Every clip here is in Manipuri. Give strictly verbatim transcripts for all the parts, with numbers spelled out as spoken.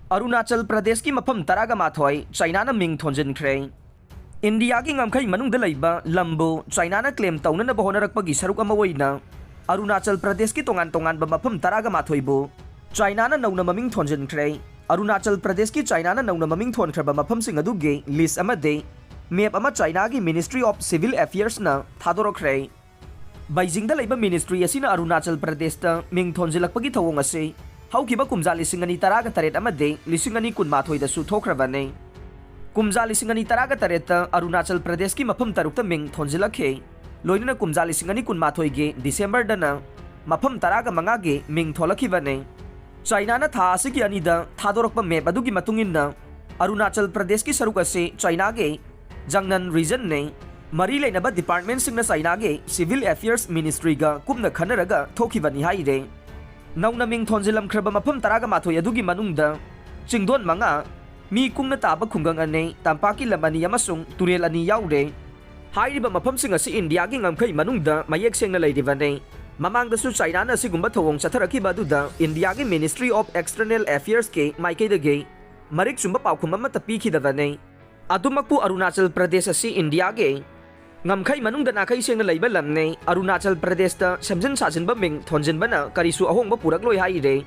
ꯑꯔꯨꯅꯥꯆꯜ ꯄ꯭ꯔꯗꯦꯁꯀꯤ ꯃꯐꯝ ꯇꯔꯥꯒ ꯃꯥꯊꯣꯏ ꯆꯥꯏꯅꯥꯅ ꯃꯤꯡ ꯊꯣꯟꯖꯤꯟꯈ꯭ꯔꯦ꯫ ꯏꯟꯗꯤꯌꯥꯒꯤ ꯉꯝꯈꯩ ꯃꯅꯨꯡꯗ ꯂꯩꯕ ꯂꯝꯕꯨ ꯆꯥꯏꯅꯥꯅ ꯀ꯭ꯂꯦꯝ ꯇꯧꯅꯅꯕ ꯍꯣꯠꯅꯔꯛꯄꯒꯤ ꯁꯔꯨꯛ ꯑꯃ ꯑꯣꯏꯅ ꯑꯔꯨꯅꯥꯆꯜ ꯄ꯭ꯔꯗꯦꯁꯀꯤ ꯇꯣꯉꯥꯟ ꯇꯣꯉꯥꯟꯕ ꯃꯐꯝ ꯇꯔꯥꯒ ꯃꯥꯊꯣꯏꯕꯨ ꯆꯥꯏꯅꯥꯅ ꯅꯧꯅ ꯃꯃꯤꯡ ꯊꯣꯟꯖꯤꯟꯈ꯭ꯔꯦ꯫ ꯑꯔꯨꯅꯥꯆꯜ ꯄ꯭ꯔꯗꯦꯁꯀꯤ ꯆꯥꯏꯅꯥꯅ ꯅꯧꯅ ꯃꯃꯤꯡ ꯊꯣꯟꯈ꯭ꯔꯕ ꯃꯐꯝꯁꯤꯡ ꯑꯗꯨꯒꯤ ꯂꯤꯁ ꯑꯃꯗꯤ ꯃꯦꯞ ꯑꯃ ꯆꯥꯏꯅꯥꯒꯤ ꯃꯤꯅꯤꯁꯇ꯭ꯔꯤ ꯑꯣꯐ ꯁꯤꯚꯤꯜ ꯑꯦꯐꯤꯌꯔꯁꯅ ꯊꯥꯗꯣꯔꯛꯈ꯭ꯔꯦ꯫ ꯕꯩꯖꯤꯡꯗ ꯂꯩꯕ ꯃꯤꯅꯤꯁꯇ꯭ꯔꯤ ꯑꯁꯤꯅ ꯑꯔꯨꯅꯥꯆꯜ ꯄ꯭ꯔꯗꯦꯁꯇ ꯃꯤꯡ ꯊꯣꯟꯖꯤꯜꯂꯛꯄꯒꯤ ꯊꯧꯑꯣꯡ ꯑꯁꯤ ꯍꯧꯈꯤꯕ ꯀꯨꯝꯖꯥ ꯂꯤꯁꯤꯡ ꯑꯅꯤ ꯇꯔꯥꯒ ꯇꯔꯦꯠ ꯑꯃꯗꯤ ꯂꯤꯁꯤꯡ ꯑꯅꯤ ꯀꯨꯟꯃꯥꯊꯣꯏꯗꯁꯨ ꯊꯣꯛꯈ꯭ꯔꯕꯅꯤ꯫ ꯀꯨꯝꯖꯥ ꯂꯤꯁꯤꯡ ꯑꯅꯤ ꯇꯔꯥꯒ ꯇꯔꯦꯠꯇ ꯑꯔꯨꯅꯥꯆꯜ ꯄ꯭ꯔꯗꯦꯁꯀꯤ ꯃꯐꯝ ꯇꯔꯨꯛꯇ ꯃꯤꯡ ꯊꯣꯟꯖꯤꯜꯂꯛꯈꯤ꯫ ꯂꯣꯏꯅꯅ ꯀꯨꯝꯖꯥ ꯂꯤꯁꯤꯡ ꯑꯅꯤ ꯀꯨꯟꯃꯥꯊꯣꯏꯒꯤ ꯗꯤꯁꯦꯝꯕꯔꯗꯅ ꯃꯐꯝ ꯇꯔꯥꯒ ꯃꯉꯥꯒꯤ ꯃꯤꯡ ꯊꯣꯜꯂꯛꯈꯤꯕꯅꯤ꯫ ꯆꯥꯏꯅꯥꯅ ꯊꯥ ꯑꯁꯤꯒꯤ ꯑꯅꯤꯗ ꯊꯥꯗꯣꯔꯛꯄ ꯃꯦꯞ ꯑꯗꯨꯒꯤ ꯃꯇꯨꯡ ꯏꯟꯅ ꯑꯔꯨꯅꯥꯆꯜ ꯄ꯭ꯔꯗꯦꯁꯀꯤ ꯁꯔꯨꯛ ꯑꯁꯤ ꯆꯥꯏꯅꯥꯒꯤ ꯖꯪꯅꯟ ꯔꯤꯖꯟꯅꯤ꯫ ꯃꯔꯤ ꯂꯩꯅꯕ ꯗꯤꯄꯥꯔꯠꯃꯦꯟꯠꯁꯤꯡꯅ ꯆꯥꯏꯅꯥꯒꯤ ꯁꯤꯚꯤꯜ ꯑꯦꯐꯤꯌꯔꯁ ꯃꯤꯅꯤꯁꯇ꯭ꯔꯤꯒ ꯀꯨꯞꯅ ꯈꯟꯅꯔꯒ ꯊꯣꯛꯈꯤꯕꯅꯤ ꯍꯥꯏꯔꯦ꯫ ꯅꯧꯅ ꯃꯤꯡ ꯊꯣꯟꯖꯤꯜꯂꯝꯈ꯭ꯔꯕ ꯃꯐꯝ ꯇꯔꯥꯒ ꯃꯥꯊꯣꯏ ꯑꯗꯨꯒꯤ ꯃꯅꯨꯡꯗ ꯆꯤꯡꯗꯣꯟ ꯃꯉꯥ, ꯃꯤ ꯀꯨꯡꯅ ꯇꯥꯕ ꯈꯨꯡꯒꯪ ꯑꯅꯤ, ꯇꯝꯄꯥꯛꯀꯤ ꯂꯝ ꯑꯅꯤ ꯑꯃꯁꯨꯡ ꯇꯨꯔꯦꯜ ꯑꯅꯤ ꯌꯥꯎꯔꯦ꯫ ꯍꯥꯏꯔꯤꯕ ꯃꯐꯝꯁꯤꯡ ꯑꯁꯤ ꯏꯟꯗꯤꯌꯥꯒꯤ ꯉꯝꯈꯩ ꯃꯅꯨꯡꯗ ꯃꯌꯦꯛ ꯁꯦꯡꯅ ꯂꯩꯔꯤꯕꯅꯤ꯫ ꯃꯃꯥꯡꯗꯁꯨ ꯆꯥꯏꯅꯥꯅ ꯑꯁꯤꯒꯨꯝꯕ ꯊꯧꯑꯣꯡ ꯆꯠꯊꯔꯛꯈꯤꯕ ꯑꯗꯨꯗ ꯏꯟꯗꯤꯌꯥꯒꯤ ꯃꯤꯅꯤꯁꯇ꯭ꯔꯤ ꯑꯣꯐ ꯑꯦꯛꯁꯇꯔꯅꯦꯜ ꯑꯦꯐꯤꯌꯔꯁꯀꯤ ꯃꯥꯏꯀꯩꯗꯒꯤ ꯃꯔꯤꯛ ꯆꯨꯝꯕ ꯄꯥꯎꯈꯨꯝ ꯑꯃꯠꯇ ꯄꯤꯈꯤꯗꯕꯅꯤ꯫ ꯑꯗꯨꯃꯛꯄꯨ ꯑꯔꯨꯅꯥꯆꯜ ꯄ꯭ꯔꯗꯦꯁ ꯑꯁꯤ ꯏꯟꯗꯤꯌꯥꯒꯤ ꯉꯝꯈꯩ ꯃꯅꯨꯡꯗ ꯅꯥꯈꯩ ꯁꯦꯡꯅ ꯂꯩꯕ ꯂꯝꯅꯤ꯫ ꯑꯔꯨꯅꯥꯆꯜ ꯄ꯭ꯔꯗꯦꯁꯇ ꯁꯦꯝꯖꯤꯟ ꯁꯥꯖꯤꯟꯕ ꯃꯤꯡ ꯊꯣꯟꯖꯤꯟꯕꯅ ꯀꯔꯤꯁꯨ ꯑꯍꯣꯡꯕ ꯄꯨꯔꯛꯂꯣꯏ ꯍꯥꯏꯔꯦ꯫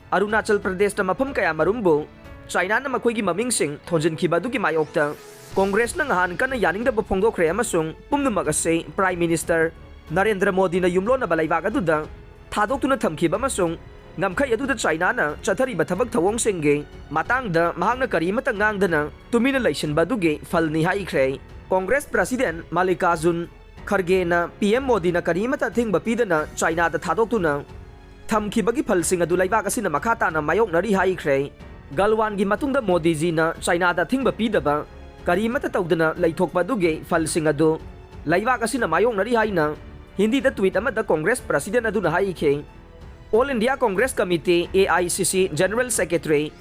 ꯑꯔꯨꯅꯥꯆꯜ ꯄ꯭ꯔꯗꯦꯁꯇ ꯃꯐꯝ ꯀꯌꯥꯃꯔꯨꯝꯕꯨ ꯆꯥꯏꯅꯥꯅ ꯃꯈꯣꯏꯒꯤ ꯃꯃꯤꯡꯁꯤꯡ ꯊꯣꯟꯖꯤꯟꯈꯤꯕ ꯑꯗꯨꯒꯤ ꯃꯥꯌꯣꯛꯇ ꯀꯣꯡꯒ꯭ꯔꯦꯁꯅ ꯉꯍꯥꯟ ꯀꯟꯅ ꯌꯥꯅꯤꯡꯗꯕ ꯐꯣꯡꯗꯣꯛꯈ꯭ꯔꯦ ꯑꯃꯁꯨꯡ ꯄꯨꯝꯅꯃꯛ ꯑꯁꯤ ꯄ꯭ꯔꯥꯏꯝ ꯃꯤꯅꯤꯁꯇꯔ ꯅꯔꯦꯟꯗ꯭ꯔ ꯃꯣꯗꯤꯅ ꯌꯨꯝꯂꯣꯟꯅꯕ ꯂꯩꯕꯥꯛ ꯑꯗꯨꯗ ꯊꯥꯗꯣꯛꯇꯨꯅ ꯊꯝꯈꯤꯕ ꯑꯃꯁꯨꯡ ꯉꯝꯈꯩ ꯑꯗꯨꯗ ꯆꯥꯏꯅꯥꯅ ꯆꯠꯊꯔꯤꯕ ꯊꯕꯛ ꯊꯧꯑꯣꯡꯁꯤꯡꯒꯤ ꯃꯇꯥꯡꯗ ꯃꯍꯥꯛꯅ ꯀꯔꯤꯃꯠꯇ ꯉꯥꯡꯗꯅ ꯇꯨꯃꯤꯟꯅ ꯂꯩꯁꯤꯟꯕ ꯑꯗꯨꯒꯤ ꯐꯜꯅꯤ ꯍꯥꯏꯈ꯭ꯔꯦ꯫ ꯀꯣꯡꯒ꯭ꯔꯦꯁ ꯄ꯭ꯔꯁꯤꯗꯦꯟ ꯃꯜꯂꯤꯀꯥꯔꯖꯨꯟ ꯈꯔꯒꯦꯅ ꯄꯤ ꯑꯦꯝ ꯃꯣꯗꯤꯅ ꯀꯔꯤꯃꯠꯇ ꯑꯊꯤꯡꯕ ꯄꯤꯗꯅ ꯆꯥꯏꯅꯥꯗ ꯊꯥꯗꯣꯛꯇꯨꯅ ꯊꯝꯈꯤꯕꯒꯤ ꯐꯜꯁꯤꯡ ꯑꯗꯨ ꯂꯩꯕꯥꯛ ꯑꯁꯤꯅ ꯃꯈꯥ ꯇꯥꯅ ꯃꯥꯌꯣꯛꯅꯔꯤ ꯍꯥꯏꯈ꯭ꯔꯦ꯫ ꯒꯜꯋꯥꯟꯒꯤ ꯃꯇꯨꯡꯗ ꯃꯣꯗꯤꯖꯤꯅ ꯆꯥꯏꯅꯥꯗ ꯑꯊꯤꯡꯕ ꯄꯤꯗꯕ ꯀꯔꯤꯃꯠꯇ ꯇꯧꯗꯅ ꯂꯩꯊꯣꯛꯄ ꯑꯗꯨꯒꯤ ꯐꯜꯁꯤꯡ ꯑꯗꯨ ꯂꯩꯕꯥꯛ ꯑꯁꯤꯅ ꯃꯥꯌꯣꯛꯅꯔꯤ ꯍꯥꯏꯅ ꯍꯤꯟꯗꯤꯗ ꯇ꯭ꯋꯤꯠ ꯑꯃꯗ ꯀꯣꯡꯒ꯭ꯔꯦꯁ ꯄ꯭ꯔꯁꯤꯗꯦꯟ ꯑꯗꯨꯅ ꯍꯥꯏꯈꯤ꯫ All India Congress committee, A I C C, general secretary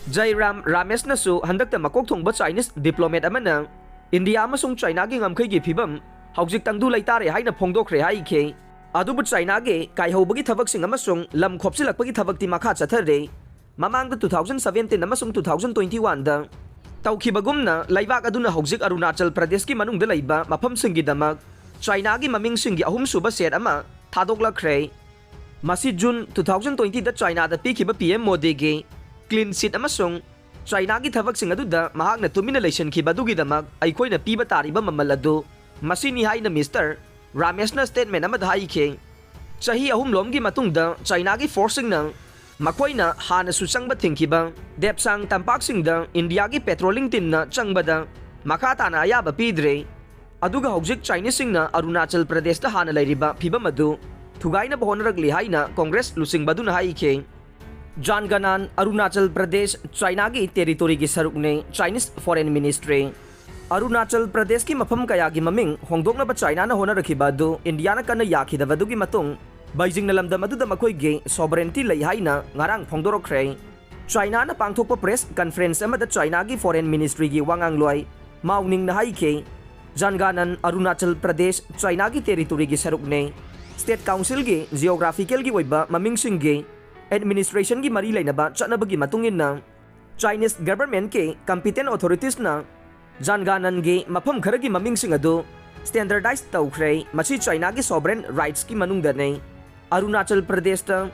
ꯖꯩꯔꯥꯝ ꯔꯥꯃꯦꯁꯅꯁꯨ ꯍꯟꯗꯛꯇ ꯃꯀꯣꯛ ꯊꯣꯡꯕ ꯆꯥꯏꯅꯤꯁ ꯗꯤꯄ꯭ꯂꯣꯃꯦꯠ ꯑꯃꯅ ꯏꯟꯗꯤꯌꯥ ꯑꯃꯁꯨꯡ ꯆꯥꯏꯅꯥꯒꯤ ꯉꯝꯈꯩꯒꯤ ꯐꯤꯕꯝ ꯍꯧꯖꯤꯛ ꯇꯪꯗꯨ ꯂꯩꯇꯥꯔꯦ ꯍꯥꯏꯅ ꯐꯣꯡꯗꯣꯛꯈ꯭ꯔꯦ ꯍꯥꯏꯈꯤ꯫ ꯑꯗꯨꯕꯨ ꯆꯥꯏꯅꯥꯒꯤ ꯀꯥꯏꯍꯧꯕꯒꯤ ꯊꯕꯛꯁꯤꯡ ꯑꯃꯁꯨꯡ ꯂꯝ ꯈꯣꯞꯆꯤꯜꯂꯛꯄꯒꯤ ꯊꯕꯛꯇꯤ ꯃꯈꯥ ꯆꯠꯊꯔꯦ꯫ ꯃꯃꯥꯡꯗ two thousand seventeen ꯑꯃꯁꯨꯡ two thousand twenty-one ꯗ ꯇꯧꯈꯤꯕꯒꯨꯝꯅ, ꯂꯩꯕꯥꯛ ꯑꯗꯨꯅ ꯍꯧꯖꯤꯛ ꯑꯔꯨꯅꯥꯆꯜ ꯄ꯭ꯔꯗꯦꯁꯀꯤ ꯃꯅꯨꯡꯗ ꯂꯩꯕ ꯃꯐꯝꯁꯤꯡꯒꯤꯗꯃꯛ ꯆꯥꯏꯅꯥꯒꯤ ꯃꯃꯤꯡꯁꯤꯡꯒꯤ ꯑꯍꯨꯝꯁꯨꯕ ꯁꯦꯠ ꯑꯃ ꯊꯥꯗꯣꯛꯂꯛꯈ꯭ꯔꯦ꯫ ꯃꯁꯤ June two thousand twenty ꯗ ꯆꯥꯏꯅꯥꯗ ꯄꯤꯈꯤꯕ P M ꯃꯣꯗꯤꯒꯤ clean sheet ꯑꯃꯁꯨꯡ ꯆꯥꯏꯅꯥꯒꯤ ꯊꯕꯛꯁꯤꯡ ꯑꯗꯨꯗ ꯃꯍꯥꯛꯅ ꯇꯨꯃꯤꯟꯅ ꯂꯩꯁꯤꯟꯈꯤꯕ ꯑꯗꯨꯒꯤꯗꯃꯛ ꯑꯩꯈꯣꯏꯅ ꯄꯤꯕ ꯇꯥꯔꯤꯕ ꯃꯃꯜ ꯑꯗꯨ ꯃꯁꯤꯅꯤ ꯍꯥꯏꯅ ꯃꯤꯁꯇꯔ ꯔꯥꯃꯦꯁꯅ statement ꯑꯃꯗ ꯍꯥꯏꯈꯤ꯫ ꯆꯍꯤ ꯑꯍꯨꯝꯂꯣꯝꯒꯤ ꯃꯇꯨꯡꯗ ꯆꯥꯏꯅꯥꯒꯤ ꯐꯣꯔꯁꯁꯤꯡꯅ ꯃꯈꯣꯏꯅ ꯍꯥꯟꯅꯁꯨ ꯆꯪꯕ ꯊꯤꯡꯈꯤꯕ ꯗꯦꯞꯁꯥꯡ ꯇꯝꯄꯥꯛꯁꯤꯡꯗ ꯏꯟꯗꯤꯌꯥꯒꯤ patrolling teamꯅ ꯆꯪꯕꯗ ꯃꯈꯥ ꯇꯥꯅ ꯑꯌꯥꯕ ꯄꯤꯗ꯭ꯔꯦ꯫ ꯑꯗꯨꯒ ꯍꯧꯖꯤꯛ ꯆꯥꯏꯅꯤꯁꯁꯤꯡꯅ ꯑꯔꯨꯅꯥꯆꯜ ꯄ꯭ꯔꯗꯦꯁꯇ ꯍꯥꯟꯅ ꯂꯩꯔꯤꯕ ꯐꯤꯚꯝ ꯑꯗꯨ ꯊꯨꯒꯥꯏꯅꯕ ꯍꯣꯠꯅꯔꯛꯂꯤ ꯍꯥꯏꯅ ꯀꯣꯡꯒ꯭ꯔꯦꯁ ꯂꯨꯆꯤꯡꯕ ꯑꯗꯨꯅ ꯍꯥꯏꯈꯤ꯫ ꯖꯥꯟꯒꯥꯅꯥꯟ, ꯑꯔꯨꯅꯥꯆꯜ ꯄ꯭ꯔꯗꯦꯁ ꯆꯥꯏꯅꯥꯒꯤ territoryꯒꯤ ꯁꯔꯨꯛꯅꯤ, Chinese Foreign Ministry꯫ ꯑꯔꯨꯅꯥꯆꯜ ꯄ꯭ꯔꯗꯦꯁꯀꯤ ꯃꯐꯝ ꯀꯌꯥꯒꯤ ꯃꯃꯤꯡ ꯍꯣꯡꯗꯣꯛꯅꯕ ꯆꯥꯏꯅꯥꯅ ꯍꯣꯠꯅꯔꯛꯈꯤꯕ ꯑꯗꯨ ꯏꯟꯗꯤꯌꯥꯅ ꯀꯟꯅ ꯌꯥꯈꯤꯗꯕꯗꯨꯒꯤ ꯃꯇꯨꯡ, ꯕꯩꯖꯤꯡꯅ ꯂꯝꯗꯝ ꯑꯗꯨꯗ ꯃꯈꯣꯏꯒꯤ sovereignty ꯂꯩ ꯍꯥꯏꯅ ꯉꯔꯥꯡ ꯐꯣꯡꯗꯣꯔꯛꯈ꯭ꯔꯦ꯫ ꯆꯥꯏꯅꯥꯅ ꯄꯥꯡꯊꯣꯛꯄ press conference ꯑꯃꯗ ꯆꯥꯏꯅꯥꯒꯤ Foreign Ministryꯒꯤ ꯋꯥꯉꯥꯡꯂꯣꯏ ꯃꯥꯎ ꯅꯤꯡꯅ ꯍꯥꯏꯈꯤ, ꯖꯥꯟꯒꯥꯅꯟ, ꯑꯔꯨꯅꯥꯆꯜ ꯄ꯭ꯔꯗꯦꯁ ꯆꯥꯏꯅꯥꯒꯤ territoryꯒꯤ ꯁꯔꯨꯛꯅꯤ꯫ State Councilꯒꯤ geographicalꯒꯤ ꯑꯣꯏꯕ ꯃꯃꯤꯡꯁꯤꯡꯒꯤ administrationꯒꯤ ꯃꯔꯤ ꯂꯩꯅꯕ ꯆꯠꯅꯕꯒꯤ ꯃꯇꯨꯡ ꯏꯟꯅ, Chinese governmentꯀꯤ competent authoritiesꯅ ꯖꯥꯟꯒꯥꯅꯟꯒꯤ ꯃꯐꯝ ꯈꯔꯒꯤ ꯃꯃꯤꯡꯁꯤꯡ ꯑꯗꯨ standardize ꯇꯧꯈ꯭ꯔꯦ꯫ ꯃꯁꯤ ꯆꯥꯏꯅꯥꯒꯤ sovereign rightsꯀꯤ ꯃꯅꯨꯡꯗꯅꯤ꯫ ꯑꯔꯨꯅꯥꯆꯜ ꯄ꯭ꯔꯗꯦꯁꯇ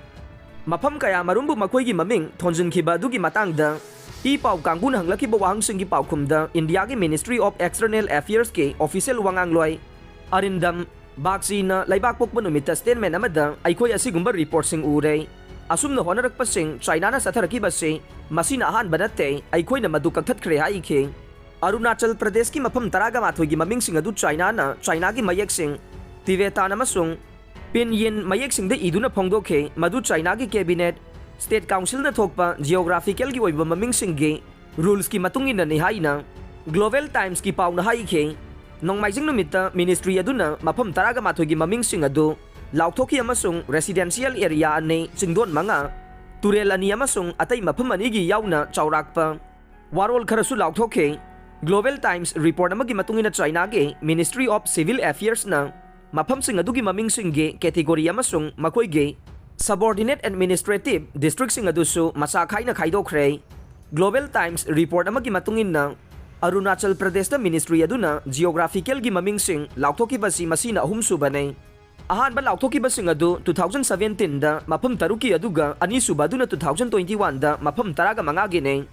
ꯃꯐꯝ ꯀꯌꯥ ꯃꯔꯨꯝꯕꯨ ꯃꯈꯣꯏꯒꯤ ꯃꯃꯤꯡ ꯊꯣꯟꯖꯤꯟꯈꯤꯕ ꯑꯗꯨꯒꯤ ꯃꯇꯥꯡꯗ ꯏ ꯄꯥꯎ ꯀꯥꯡꯕꯨꯅ ꯍꯪꯂꯛꯈꯤꯕ ꯋꯥꯍꯪꯁꯤꯡꯒꯤ ꯄꯥꯎꯈꯨꯝꯗ ꯏꯟꯗꯤꯌꯥꯒꯤ Ministry of External Affairsꯀꯤ official ꯋꯥꯉꯥꯡꯂꯣꯏ ꯑꯔꯤꯟꯗꯝ ꯕꯥꯒꯆꯤꯅ ꯂꯩꯕꯥꯛꯄꯣꯛꯄ ꯅꯨꯃꯤꯠꯇ statement ꯑꯃꯗ, "ꯑꯩꯈꯣꯏ ꯑꯁꯤꯒꯨꯝꯕ reportꯁꯤꯡ ꯎꯔꯦ꯫ ꯑꯁꯨꯝꯅ ꯍꯣꯠꯅꯔꯛꯄꯁꯤꯡ ꯆꯥꯏꯅꯥꯅ ꯆꯠꯊꯔꯛꯈꯤꯕꯁꯤ ꯃꯁꯤꯅ ꯑꯍꯥꯟꯕ ꯅꯠꯇꯦ, ꯑꯩꯈꯣꯏꯅ ꯃꯗꯨ ꯀꯛꯊꯠꯈ꯭ꯔꯦ" ꯍꯥꯏꯈꯤ꯫ ꯑꯔꯨꯅꯥꯆꯜ ꯄ꯭ꯔꯗꯦꯁꯀꯤ ꯃꯐꯝ ꯇꯔꯥꯒ ꯃꯥꯊꯣꯏꯒꯤ ꯃꯃꯤꯡꯁꯤꯡ ꯑꯗꯨ ꯆꯥꯏꯅꯥꯅ ꯆꯥꯏꯅꯥꯒꯤ ꯃꯌꯦꯛꯁꯤꯡ, ꯇꯤꯕꯦꯇꯥꯟ ꯑꯃꯁꯨꯡ ꯄꯤꯟꯌꯤꯟ ꯃꯌꯦꯛꯁꯤꯡꯗ ꯏꯗꯨꯅ ꯐꯣꯡꯗꯣꯛꯈꯤ, ꯃꯗꯨ ꯆꯥꯏꯅꯥꯒꯤ cabinet, state councilꯅ ꯊꯣꯛꯄ geographicalꯒꯤ ꯑꯣꯏꯕ ꯃꯃꯤꯡꯁꯤꯡꯒꯤ rulesꯀꯤ ꯃꯇꯨꯡ ꯏꯟꯅꯅꯤ ꯍꯥꯏꯅ Global Timesꯀꯤ ꯄꯥꯎꯅ ꯍꯥꯏꯈꯤ꯫ ꯅꯣꯡꯃꯥꯏꯖꯤꯡ ꯅꯨꯃꯤꯠꯇ ministry ꯑꯗꯨꯅ ꯃꯐꯝ ꯇꯔꯥꯒ ꯃꯥꯊꯣꯏꯒꯤ ꯃꯃꯤꯡꯁꯤꯡ ꯑꯗꯨ ꯂꯥꯎꯊꯣꯛꯈꯤ ꯑꯃꯁꯨꯡ residential area ꯑꯅꯤ, ꯆꯤꯡꯗꯣꯟ ꯃꯉꯥ, ꯇꯨꯔꯦꯜ ꯑꯅꯤ ꯑꯃꯁꯨꯡ ꯑꯇꯩ ꯃꯐꯝ ꯑꯅꯤꯒꯤ ꯌꯥꯎꯅ ꯆꯥꯎꯔꯥꯛꯄ ꯋꯥꯔꯣꯜ ꯈꯔꯁꯨ ꯂꯥꯎꯊꯣꯛꯈꯤ꯫ Global Times report ꯑꯃꯒꯤ ꯃꯇꯨꯡ ꯏꯟꯅ, ꯆꯥꯏꯅꯥꯒꯤ Ministry of Civil Affairsꯅ ꯃꯐꯝꯁꯤꯡ ꯑꯗꯨꯒꯤ ꯃꯃꯤꯡꯁꯤꯡꯒꯤ category ꯑꯃꯁꯨꯡ ꯃꯈꯣꯏꯒꯤ Subordinate administrative districtꯁꯤꯡ ꯑꯗꯨꯁꯨ ꯃꯆꯥ ꯈꯥꯏꯅ ꯈꯥꯏꯗꯣꯛꯈ꯭ꯔꯦ꯫ Global Times report ꯑꯃꯒꯤ ꯃꯇꯨꯡ ꯏꯟꯅ, ꯑꯔꯨꯅꯥꯆꯜ ꯄ꯭ꯔꯗꯦꯁꯇ ministry ꯑꯗꯨꯅ geographicalꯒꯤ ꯃꯃꯤꯡꯁꯤꯡ ꯂꯥꯎꯊꯣꯛꯈꯤꯕꯁꯤ ꯃꯁꯤꯅ ꯑꯍꯨꯝꯁꯨꯕꯅꯤ꯫ ꯑꯍꯥꯟꯕ ꯂꯥꯎꯊꯣꯛꯈꯤꯕꯁꯤꯡ ꯑꯗꯨ two thousand seventeenꯗ ꯃꯐꯝ ꯇꯔꯨꯛꯀꯤ, ꯑꯗꯨꯒ ꯑꯅꯤꯁꯨꯕ ꯑꯗꯨꯅ two thousand twenty oneꯗ ꯃꯐꯝ ꯇꯔꯥꯒ ꯃꯉꯥꯒꯤꯅꯤ꯫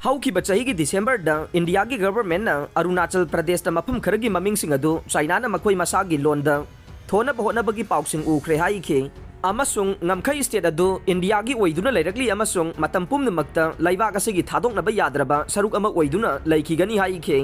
ꯍꯧꯈꯤꯕ ꯆꯍꯤꯒꯤ Decemberꯗ ꯏꯟꯗꯤꯌꯥꯒꯤ governmentꯅ ꯑꯔꯨꯅꯥꯆꯜ ꯄ꯭ꯔꯗꯦꯁꯇ ꯃꯐꯝ ꯈꯔꯒꯤ ꯃꯃꯤꯡꯁꯤꯡ ꯑꯗꯨ ꯆꯥꯏꯅꯥꯅ ꯃꯈꯣꯏ ꯃꯁꯥꯒꯤ ꯂꯣꯟꯗ ꯊꯣꯟꯅꯕ ꯍꯣꯠꯅꯕꯒꯤ ꯄꯥꯎꯁꯤꯡ ꯎꯈ꯭ꯔꯦ ꯍꯥꯏꯈꯤ, ꯑꯃꯁꯨꯡ ꯉꯝꯈꯩ state ꯑꯗꯨ ꯏꯟꯗꯤꯌꯥꯒꯤ ꯑꯣꯏꯗꯨꯅ ꯂꯩꯔꯛꯂꯤ ꯑꯃꯁꯨꯡ ꯃꯇꯝ ꯄꯨꯝꯅꯃꯛꯇ ꯂꯩꯕꯥꯛ ꯑꯁꯤꯒꯤ ꯊꯥꯗꯣꯛꯅꯕ ꯌꯥꯗ꯭ꯔꯕ ꯁꯔꯨꯛ ꯑꯃ ꯑꯣꯏꯗꯨꯅ ꯂꯩꯈꯤꯒꯅꯤ ꯍꯥꯏꯈꯤ꯫